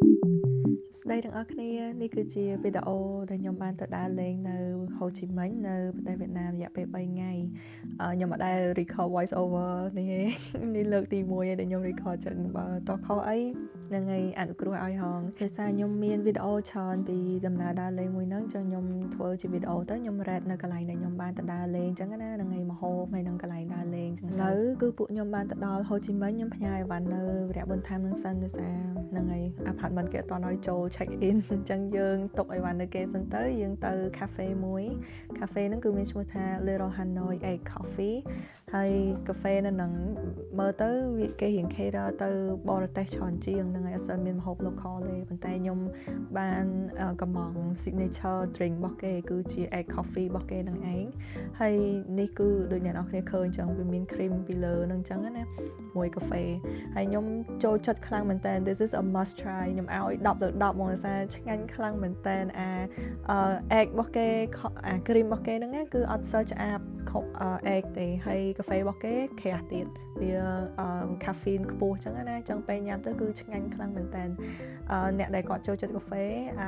សួស្តីទាំងអស់គ្នានេះគឺជាវីដេអូដែលខ្ញុំបានទៅដើរលេងនៅហូជីមិញនៅប្រទេសវៀតណាមរយៈពេល3ថ្ងៃខ្ញុំអត់ដែល record voice over នេះទេនេះលើកទី1ឯងដែលខ្ញុំ record ចឹងបើតោះខុសអីហ្នឹងហើយអនុគ្រោះឲ្យហងដោយសារខ្ញុំមានវីដេអូច្រើនពីដំណើរដើរលេងមួយហ្នឹងចឹងខ្ញុំធ្វើជាវីដេអូទៅខ្ញុំ rate នៅកន្លែងដែលខ្ញុំបានទៅដើរលេងចឹងណាហ្នឹងហើយម្ហូបហើយនឹងកន្លែងដើរលេងចឹងឥឡូវគឺពួកខ្ញុំបានទៅដល់ហូជីមិញខ្ញុំផ្ញើអីវ៉ាន់នៅវរៈប៊ុនថាមនឹងសិនដោយសារហ្នឹងហើយ apartment គេអត់ទាន់ឲ្យចូល check in អញ្ចឹងយើងទុកអីវ៉ាន់នៅគេសិនទៅយើងទៅកាហ្វេមួយកាហ្វេហ្នឹងគឺមានឈ្មោះថា Little Hanoi Egg Coffee ហើយកាហ្វេនៅហ្នឹងមើលទៅវាគេរៀង cater ទៅបរទេសច្រើនជាងហ្នឹងហើយអត់សូវមានម្ហូប local ទេប៉ុន្តែខ្ញុំបានកំង signature drink របស់គេគឺជា egg coffee របស់គេហ្នឹងឯងហើយនេះគឺដូចអ្នកនរគ្នាឃើញអញ្ចឹងវាមាន cream ពីលើហ្នឹងអញ្ចឹងណាមួយកាហ្វេហើយខ្ញុំចូលចិត្តខ្លាំងមែនតើ this is a must try ខ្ញុំឲ្យ10លើ10ហ្មងដោយសារឆ្ងាញ់ខ្លាំងមែនតើអា egg របស់គេអា cream របស់គេហ្នឹងគឺអត់សូវឆ្អាប egg ទេហើយកាហ្វេរបស់គេក្រាស់ទៀតវា caffeine ខ្ពស់អញ្ចឹងណាអញ្ចឹងពេលញ៉ាំទៅគឺឆ្ងាញ់ខ្លាំងមែនតើអ្នកដែលគាត់ចូលចិត្តកាហ្វេ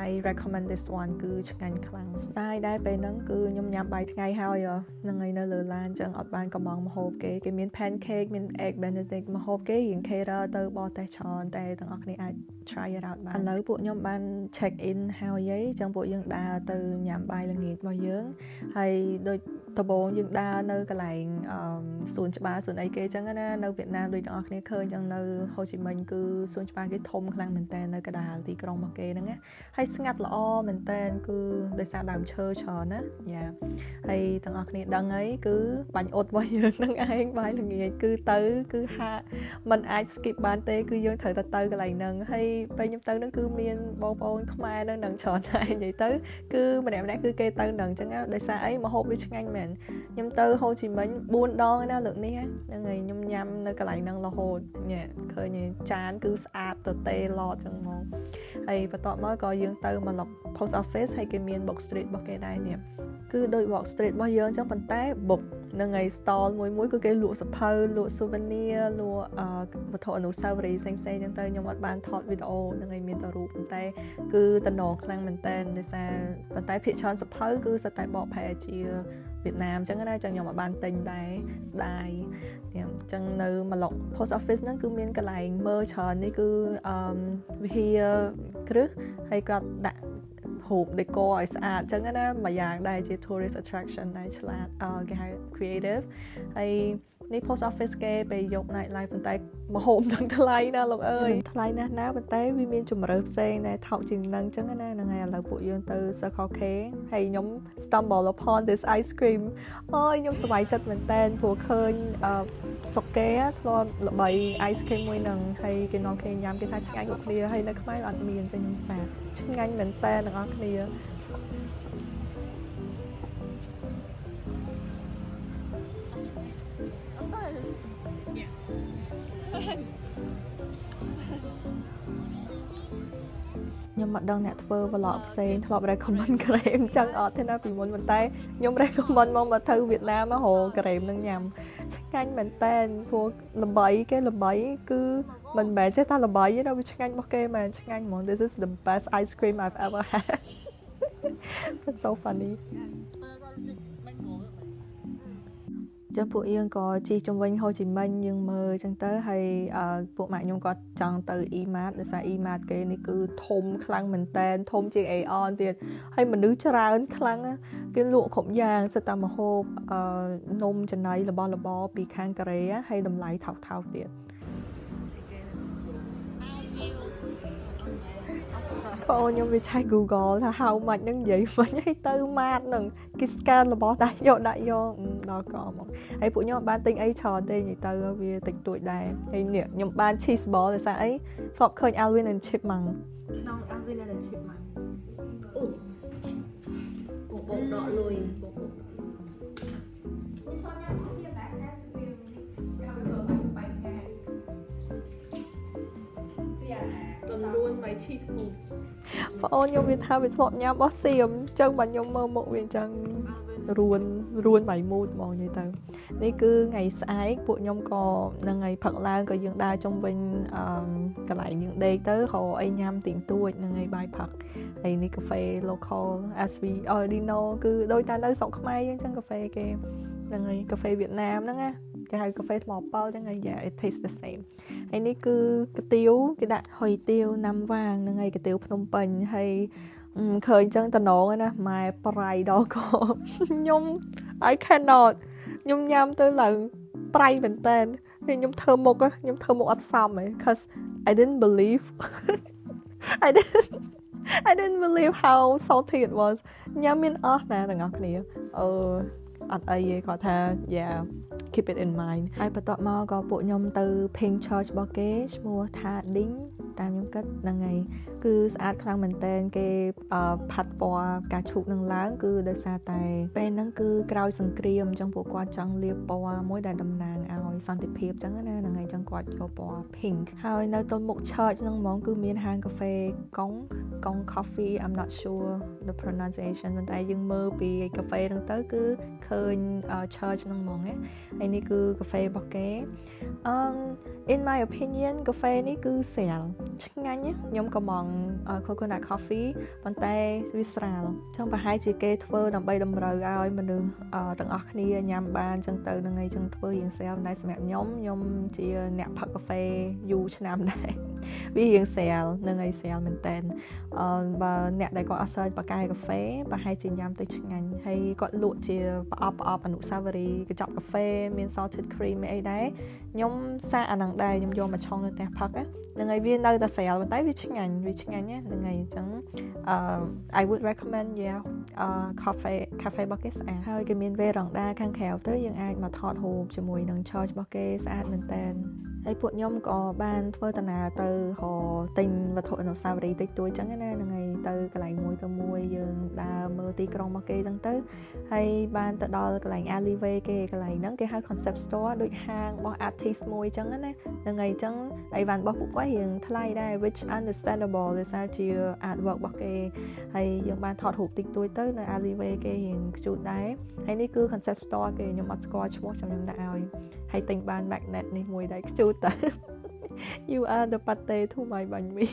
I recommend this one គឺឆ្ងាញ់ខ្លាំងស្ដាយដែរពេលហ្នឹងគឺខ្ញុំញ៉ាំបាយថ្ងៃហើយហ្នឹងហើយនៅលើឡានអញ្ចឹងអត់បានកំងម្ហូបគេគេមាន pancake មាន egg benedict ម្ហូបគេរៀង cater ទៅបរទេសច្រើនតែទាំងអស់គ្នាអាច try it out បានឥឡូវពួកខ្ញុំបាន check in ហើយហីអញ្ចឹងពួកយើងដើរទៅញ៉ាំបាយល្ងាចរបស់យើងហើយដូចដំបូងយើងដើរនៅកន្លែងសួនច្បារសួនអីគេអញ្ចឹងណានៅវៀតណាមដូចទាំងអស់គ្នាឃើញអញ្ចឹងនៅហូជីមិញគឺសួនច្បារគេធំខ្លាំងមែនតើនៅកណ្ដាលទីក្រុងរបស់គេហ្នឹងណាហើយស្ងាត់ល្អមែនតើគឺដោយសារដើមឈើច្រើនណាយ៉ាហើយទាំងអស់គ្នាដឹងអីគឺបាញ់អ៊ុតរបស់យើងហ្នឹងឯងបាយល្ងាចគឺទៅគឺហាក់มันអាច skip បានទេគឺយើងត្រូវតែទៅកន្លែងហ្នឹងហើយពេលខ្ញុំទៅហ្នឹងគឺមានបងប្អូនខ្មែរនៅនឹងច្រើនដែរនិយាយទៅគឺម្នាក់ម្នាក់គឺគេទៅនឹងអញ្ចឹងដោយសារអីម្ហូបវាឆ្ងាញ់មែនខ្ញុំទៅហូជីមិញ4ដងណាលើកនេះហ្នឹងហើយខ្ញុំញ៉ាំនៅកន្លែងហ្នឹងរហូតញ៉ែឃើញចានគឺស្អាតទៅទេឡតចឹងហ្មងហើយបន្ទាប់មកក៏យើងទៅមក post office ហើយគេមាន book street របស់គេដែរនេះគឺដូច walk street របស់យើងអញ្ចឹងប៉ុន្តែ book នឹងឯ stall មួយមួយគឺគេលក់សភៅលក់ souvenir លក់វត្ថុអនុស្សាវរីយ៍ផ្សេងផ្សេងអញ្ចឹងទៅខ្ញុំអត់បានថតវីដេអូនឹងឯមានតែរូបប៉ុន្តែគឺតំណងខ្លាំងមែនតើដោយសារប៉ុន្តែភាគច្រើនសភៅគឺសិតតែបកប្រែជាវៀតណាមអញ្ចឹងណាចឹងខ្ញុំអត់បានទិញដែរស្ដាយអញ្ចឹងនៅម្លុក post office ហ្នឹងគឺមានកន្លែងមើលច្រើននេះគឺអឺវិហារគ្រឹះហើយគាត់ដាក់រូប decor ឲ្យស្អាតអញ្ចឹងណាមួយយ៉ាងដែរជា tourist attraction ដែរឆ្លាតគេហៅ creative ហើយនេះ post office គេពេលយក night life ប៉ុន្តែម្ហូបនឹងថ្លៃណាស់លោកអើយថ្លៃណាស់ណាប៉ុន្តែវាមានជំរើសផ្សេងដែរថោកជាងនឹងអញ្ចឹងណាហ្នឹងហើយឥឡូវពួកយើងទៅ Circle K ហើយខ្ញុំ stumble upon this ice cream អូយខ្ញុំសប្បាយចិត្តមែនតើព្រោះឃើញអឺស្រុកគេធ្លាប់ល្បី ice cream មួយហ្នឹងហើយគេនាំគ្នាញ៉ាំគេថាឆ្ងាញ់គ្រប់គ្នាហើយនៅខ្មែរអត់មានអញ្ចឹងខ្ញុំសាកឆ្ងាញ់មែនតើទាំងអស់គ្នាខ្ញុំមិនដឹងអ្នកធ្វើ vlog ផ្សេងធ្លាប់ recommend ក្រែមចឹងអត់ទេណាពីមុនប៉ុន្តែខ្ញុំ recommend មកមកទៅវៀតណាមរកក្រែមនឹងញ៉ាំឆ្ងាញ់មែនតែនព្រោះល្បីគេល្បីគឺមិនមែនចេះតែល្បីទេណាវាឆ្ងាញ់របស់គេមែនឆ្ងាញ់ហ្មង This is the best ice cream I've ever had. That's so funny. ចឹងពួកយើងក៏ជិះជុំវិញហូជីមិញយើងមើលចឹងទៅហើយពួកម៉ាក់ខ្ញុំក៏ចង់ទៅ E-Mart ដោយសារ E-Mart គេនេះគឺធំខ្លាំងមែនតែនធំជាង Aeon ទៀតហើយមនុស្សច្រើនខ្លាំងគេលក់គ្រប់យ៉ាងសិតតែម្ហូបនំចំណីរបស់របរពីខាងកូរ៉េហើយតម្លៃថោកៗទៀតបងខ្ញុំវាឆែក Google ថា how much ហ្នឹងនិយាយមិញឲ្យទៅ mart ហ្នឹងគេ scan របស់ដាក់យកដាក់យកដល់កមកហើយពួកខ្ញុំអត់បានទិញអីច្រើនទេនិយាយទៅវាតិចតួចដែរហើយនេះខ្ញុំបាន cheese ball ដោយសារអីធ្លាប់ឃើញ Alvin and Chipmunk ក្នុង Alvin and the Chipmunk អូបងបងដកលុយបងបង ខ្ញុំชอบញ៉ាំសៀមដែរតែវាកាលវាបែកងាសៀម ទន្លួន my cheese mousse បងអូនខ្ញុំវាថាវាធ្លាប់ញ៉ាំរបស់សៀមអញ្ចឹងបាទខ្ញុំមើលមុខវាអញ្ចឹង Alvin រួនរួន my mood ហ្មងនិយាយទៅនេះគឺថ្ងៃស្អែកពួកខ្ញុំក៏នឹងថ្ងៃផឹកឡើងក៏យើងដើរជុំវិញអឺកន្លែងយើងដេកទៅរកអីញ៉ាំទីងទួចនឹងថ្ងៃបាយផឹកហើយនេះកាហ្វេ local, as we already know គឺដូចតែនៅស្រុកខ្មែរយើងចឹងកាហ្វេគេហ្នឹងហើយកាហ្វេវៀតណាមហ្នឹងណាគេហៅកាហ្វេថ្មប៉លចឹងហើយ yeah, it tastes the same. ហើយនេះគឺកាទៀវគេដាក់ហុយទៀវណាំវាងហ្នឹងហើយកាទៀវភ្នំពេញហើយឃើញចឹងតំណងណាម៉ែប្រៃដល់កខ្ញុំ I cannot ខ្ញុំញ៉ាំទៅឡើងប្រៃមែនតើហើយខ្ញុំធ្វើមុខខ្ញុំធ្វើមុខអត់សមហ៎ cause I didn't believe I didn't believe how salty it was. ញ៉ាំមានអស់ណាទាំងអស់គ្នាអឺអត់អីទេគាត់ថា yeah, keep it in mind. ហើយបន្ទាប់មកក៏ពួកខ្ញុំទៅ Pink Church របស់គេឈ្មោះថា Ding តាមខ្ញុំគិតហ្នឹងហើយគឺស្អាតខ្លាំងមែនតើគេផាត់ពណ៌ផ្កាឈូកនឹងឡើង គឺដោយសារតែពេលហ្នឹងគឺក្រោយសង្គ្រាមអញ្ចឹងពួកគាត់ចង់លាបពណ៌មួយដែលតំណាងឲ្យសន្តិភាពអញ្ចឹងណាហ្នឹងហើយអញ្ចឹងគាត់យកពណ៌ pink ហើយនៅទល់មុខ church ហ្នឹងហ្មងគឺមានហាងកាហ្វេកុងកុង coffee. I'm not sure the pronunciation ប៉ុន្តែយើងមើលពីកាហ្វេហ្នឹងទៅគឺឃើញ church ហ្នឹងហ្មងណាហើយនេះគឺកាហ្វេរបស់គេអឺ in my opinion កាហ្វេនេះគឺស្រាលឆ្ងាញ់ខ្ញុំក៏មង coconut coffee ប៉ុន្តែវាស្រាលចឹងប្រហែលជាគេធ្វើដើម្បីតម្រូវឲ្យមនុស្សទាំងអស់គ្នាញ៉ាំបានចឹងទៅនឹងឯងចឹងធ្វើរៀងស្រាលតែសម្រាប់ខ្ញុំខ្ញុំជាអ្នកផឹកកាហ្វេយូរឆ្នាំដែរវារៀងស្រាលនឹងឯងស្រាលមែនតើអឺបើអ្នកដែលគាត់អត់សូវបកែកាហ្វេប្រហែលជាញ៉ាំទៅឆ្ងាញ់ហើយគាត់លក់ជាប្រអប់ប្រអប់អនុស្សាវរីយ៍កញ្ចប់កាហ្វេមាន salted cream អីដែរខ្ញុំសាកអាហ្នឹងដែរខ្ញុំយកមកឆុងនៅផ្ទះផឹកហ្នឹងហើយវានៅតែស្រាលប៉ុន្តែវាឆ្ងាញ់វាឆ្ងាញ់ណាហ្នឹងហើយអញ្ចឹងអឺ I would recommend, yeah. អឺ cafe cafe របស់គេស្អាតហើយគេមានវេរ៉ង់ដាខាងក្រៅទៅយើងអាចមកថតរូបជាមួយនឹង church របស់គេស្អាតមែនតើហើយពួកខ្ញុំក៏បានធ្វើដំណើរទៅរកទិញវត្ថុអនុស្សាវរីយ៍តិចតួចចឹងណាហ្នឹងហើយទៅកន្លែងមួយទៅមួយយើងដើរមើលទីក្រុងរបស់គេចឹងទៅហើយបានទៅដល់កន្លែង alleyway គេកន្លែងហ្នឹងគេហៅ concept store ដូចហាងរបស់ artist មួយចឹងណាហ្នឹងហើយចឹងអីវ៉ាន់របស់ពួកគាត់រៀងថ្លៃដែរ which understandable ដោយសារជា artwork របស់គេហើយយើងបានថតរូបតិចតួចទៅនៅ alleyway គេរៀង cute ដែរហើយនេះគឺ concept store គេខ្ញុំអត់ស្គាល់ឈ្មោះចាំខ្ញុំដាក់ឲ្យហើយទិញបាន magnet នេះមួយដែរ cute តា You are the pate to my banh mi.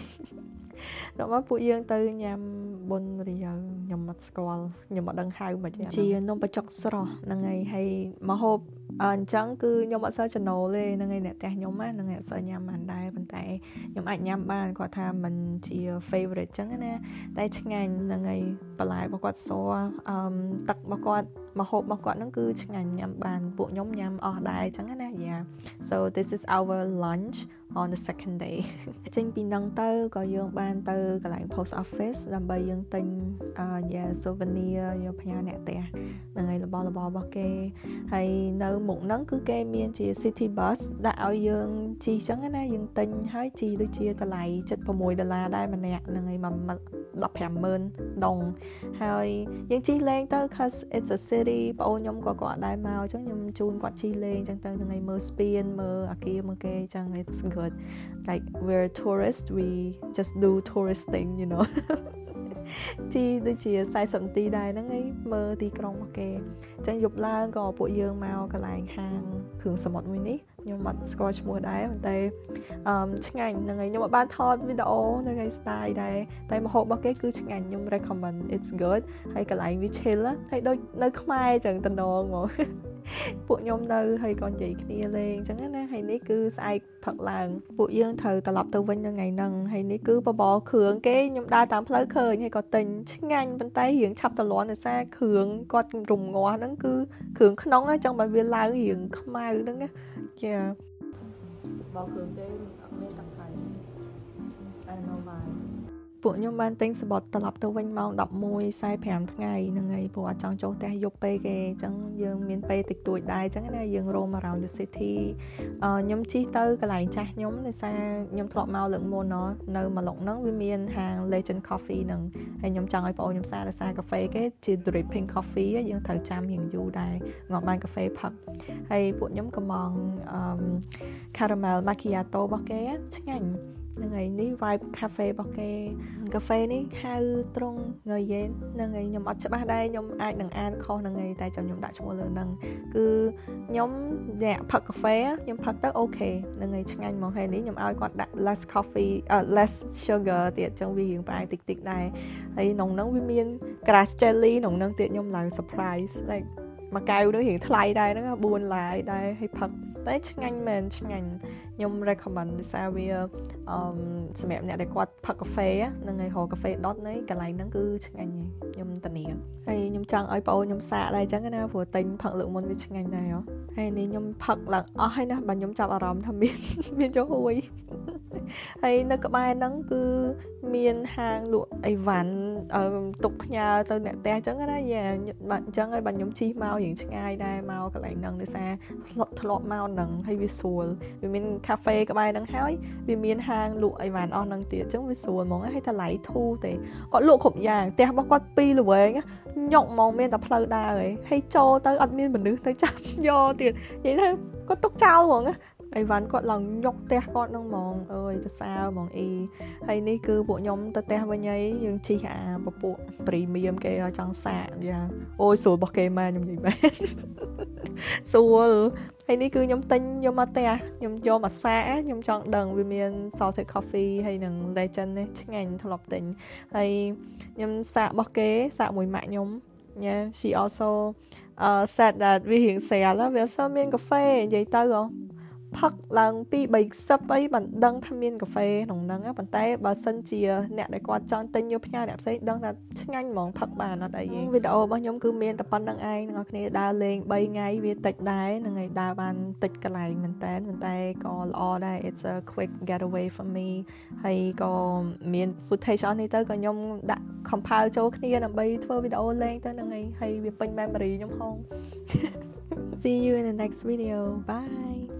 ដល់មកពួកយើងទៅញ៉ាំបុនរាវខ្ញុំអត់ស្គាល់ខ្ញុំអត់ដឹងហៅមកជានំបញ្ចុកស្រស់ហ្នឹងហើយហើយមកហូបអញ្ចឹងគឺខ្ញុំអត់សូវចំណូលទេហ្នឹងហើយអ្នកផ្ទះខ្ញុំហ្នឹងហើយអត់សូវញ៉ាំបានដែរប៉ុន្តែខ្ញុំអាចញ៉ាំបានគាត់ថាមិនជា favorite ចឹងណាតែឆ្ងាញ់ហ្នឹងហើយបន្លែរបស់គាត់សអឺទឹករបស់គាត់ម្ហូបរបស់គាត់ហ្នឹងគឺឆ្ងាញ់ញ៉ាំបានពួកខ្ញុំញ៉ាំអស់ដែរចឹងណា Yeah, so this is our lunch on the second day. ចេញពីហ្នឹងទៅក៏យើងបានទៅកន្លែង post office ដើម្បីយើងទិញ yeah, souvenir យកផ្ញើអ្នកផ្ទះហ្នឹងហើយរបស់របររបស់គេហើយនៅមុខហ្នឹងគឺគេមានជា city bus ដាក់ឲ្យយើងជិះចឹងណាយើងទិញហើយជិះដូចជាតម្លៃ76ដុល្លារដែរម្នាក់ហ្នឹងហើយមក150,000ដុងហើយយើងជិះលេងទៅ cause it's a city ប្អូនខ្ញុំក៏គាត់ដែរមកអញ្ចឹងខ្ញុំជូនគាត់ជិះលេងអញ្ចឹងទៅហ្នឹងហើយមើលស្ពានមើលអាគារមើលគេអញ្ចឹង it's good. Like, we're tourists, we just do tourist thing. ជីដូចជា40នាទីដែរហ្នឹងឯងមើលទីក្រុងរបស់គេអញ្ចឹងយប់ឡើងក៏ពួកយើងមកកន្លែងហាងគ្រឿងសមុទ្រមួយនេះខ្ញុំអត់ស្គាល់ឈ្មោះដែរប៉ុន្តែអឺឆ្ងាញ់ហ្នឹងហើយខ្ញុំអត់បានថតវីដេអូហ្នឹងហើយ style ដែរតែម្ហូបរបស់គេគឺឆ្ងាញ់ខ្ញុំ recommend. It's good. ហើយកន្លែងវា chill ហើយដូចនៅខ្មែរចឹងតំណងហ្មងពួកខ្ញុំនៅហើយក៏និយាយគ្នាលេងអញ្ចឹងណាហើយនេះគឺស្អែកផឹកឡើងពួកយើងត្រូវត្រឡប់ទៅវិញនៅថ្ងៃហ្នឹងហើយនេះគឺបបរគ្រឿងគេខ្ញុំដើរតាមផ្លូវឃើញហើយក៏ទិញឆ្ងាញ់ប៉ុន្តែរៀងឆាប់តលន់ដោយសារគ្រឿងគាត់រំងាស់ហ្នឹងគឺគ្រឿងក្នុងអញ្ចឹងបើវាឡើងរៀងខ្មៅហ្នឹងណាចា បគ្រឿងគេអត់មានទឹកថៃ I don't know why. ពួកខ្ញុំបានទិញសំបុត្រត្រឡប់ទៅវិញម៉ោង11:45ថ្ងៃហ្នឹងហើយព្រោះអត់ចង់ចូលផ្ទះយប់ពេកទេអញ្ចឹងយើងមានពេលតិចតួចដែរអញ្ចឹងណាយើង roam around the city អឺខ្ញុំជិះទៅកន្លែងចាស់ខ្ញុំដោយសារខ្ញុំធ្លាប់មកលើកមុននៅមួយឡុកហ្នឹងវាមានហាង Legend Coffee ហ្នឹងហើយខ្ញុំចង់ឲ្យប្អូនខ្ញុំសាកដោយសារកាហ្វេគេជា dripping coffee យើងត្រូវចាំរៀងយូរដែរងាប់បានកាហ្វេផឹកហើយពួកខ្ញុំក៏មកអឺ caramel macchiato របស់គេឆ្ងាញ់ ហ្នឹងហើយនេះ vibe cafe របស់គេកាហ្វេនេះហៅត្រង់ងយេនហ្នឹងហើយខ្ញុំអត់ច្បាស់ដែរខ្ញុំអាចនឹងអានខុសហ្នឹងហើយតែចាំខ្ញុំដាក់ឈ្មោះលើហ្នឹងគឺខ្ញុំអ្នកផឹកកាហ្វេខ្ញុំផឹកទៅ okay ហ្នឹងហើយឆ្ងាញ់ហ្មងហើយនេះខ្ញុំឲ្យគាត់ដាក់ less coffee less sugar ទៀតចឹងវារៀងផ្អែមតិចតិចដែរហើយក្នុងហ្នឹងវាមាន grass jelly ក្នុងហ្នឹងទៀតខ្ញុំឡើង surprise like មួយកែវហ្នឹងរៀងថ្លៃដែរហ្នឹង4ឡាយដែរហើយផឹកតែឆ្ងាញ់មែនឆ្ងាញ់ខ្ញុំ recommend ដោយសារវាអឺសម្រាប់អ្នកដែលគាត់ផឹកកាហ្វេហ្នឹងហើយរកកាហ្វេដុតនេះកន្លែងហ្នឹងគឺឆ្ងាញ់ខ្ញុំធានាហើយខ្ញុំចង់ឲ្យប្អូនខ្ញុំសាកដែរអញ្ចឹងណាព្រោះទិញផឹកលើកមុនវាឆ្ងាញ់ដែរហ៎ហើយនេះខ្ញុំផឹកឡើងអស់ហើយណាបាទខ្ញុំចាប់អារម្មណ៍ថាមានមានចំហួយហើយនៅក្បែរហ្នឹងគឺមានហាងលក់អីវ៉ាន់ទុកផ្ញើទៅអ្នកផ្ទះអញ្ចឹងណាយ៉ាបាទអញ្ចឹងហើយបាទខ្ញុំជិះមករៀងឆ្ងាយដែរមកកន្លែងហ្នឹងដោយសារធ្លាប់មកហ្នឹងហើយវាស្រួលវាមានកាហ្វេក្បែរហ្នឹងហើយវាមានហាងលក់អីវ៉ាន់អស់ហ្នឹងទៀតអញ្ចឹងវាស្រួលហ្មងហើយតម្លៃធូរទេគាត់លក់គ្រប់យ៉ាងផ្ទះរបស់គាត់ពីរល្វែងញុកហ្មងមានតែផ្លូវដើរឯងហើយចូលទៅអត់មានមនុស្សទៅចាប់យកទៀតនិយាយថាគាត់ទុកចោលហ្មងអីវ៉ាន់គាត់ឡើងញុកផ្ទះគាត់នឹងហ្មងអើយទៅសើហ្មងអ៊ីហើយនេះគឺពួកខ្ញុំទៅផ្ទះវិញហើយយើងជិះអាពពួក premium គេចង់សាកយ៉ាអូយស្រួលរបស់គេមែនខ្ញុំនិយាយមែនស្រួលហើយនេះគឺខ្ញុំទិញយកមកផ្ទះខ្ញុំយកមកសាកខ្ញុំចង់ដឹងវាមាន salted coffee ហើយនឹង legend នេះឆ្ងាញ់ធ្លាប់ទិញហើយខ្ញុំសាករបស់គេសាកមួយម៉ាក់ខ្ញុំ yeah, she also said that វារៀងស្រាលវាអត់សូវមានកាហ្វេនិយាយទៅហ៎ផឹកឡើងពី3សិបអីបានដឹងថាមានកាហ្វេក្នុងហ្នឹងប៉ុន្តែបើសិនជាអ្នកដែលគាត់ចង់ទិញយកផ្ញើអ្នកផ្សេងដឹងថាឆ្ងាញ់ហ្មងផឹកបានអត់អីទេវីដេអូរបស់ខ្ញុំគឺមានតែប៉ុណ្្នឹងឯងអ្នកគ្នាដើរលេង3ថ្ងៃវាតិចដែរហ្នឹងហើយដើរបានតិចកន្លែងមែនតើប៉ុន្តែក៏ល្អដែរ It's a quick getaway for me ហើយក៏មាន footage អស់នេះទៅក៏ខ្ញុំដាក់ compile ចូលគ្នាដើម្បីធ្វើវីដេអូលេងទៅហ្នឹងហើយហើយវាពេញ memory ខ្ញុំហង See you in the next video. Bye.